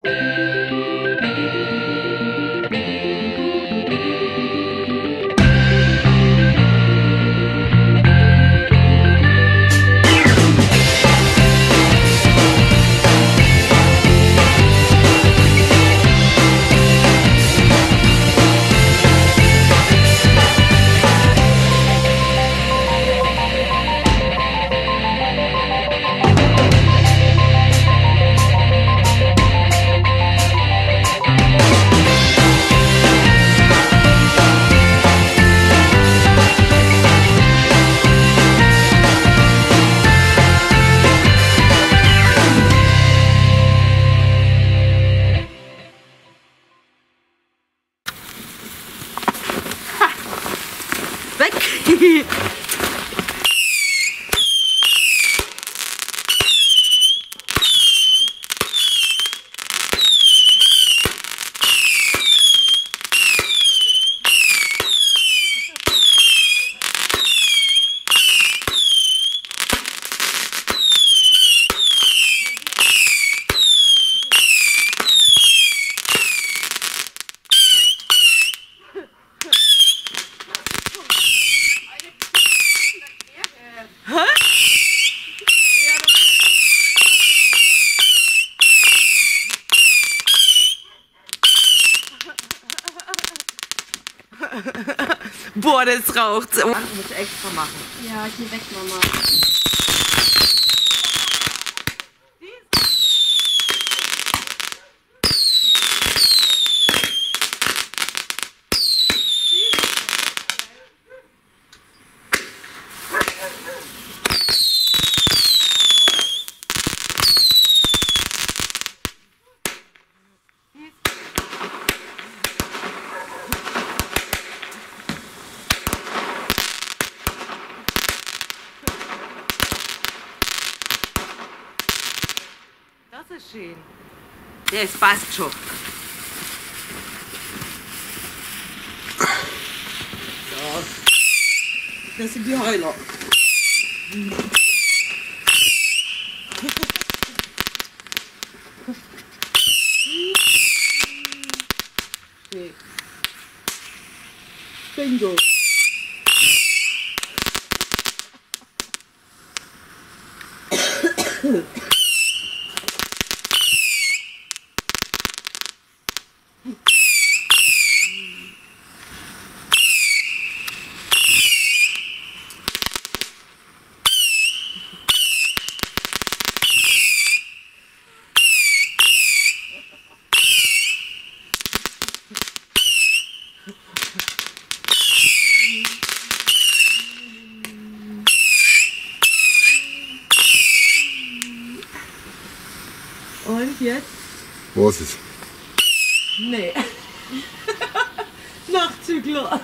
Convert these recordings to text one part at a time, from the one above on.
Weg! Boah, das raucht. Das muss ich extra machen. Ja, geh weg, Mama. Das ist schön. Das passt schon. So. Das sind die Heuler. Bingo. Und jetzt? Was ist? Nee. Nachzügler.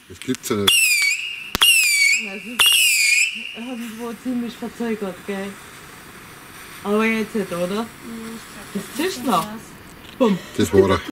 Das gibt's ja nicht. Das ist irgendwo ziemlich verzögert, gell? Aber jetzt nicht, oder? Ich glaub, Das zischt noch. Bumm. Das war er.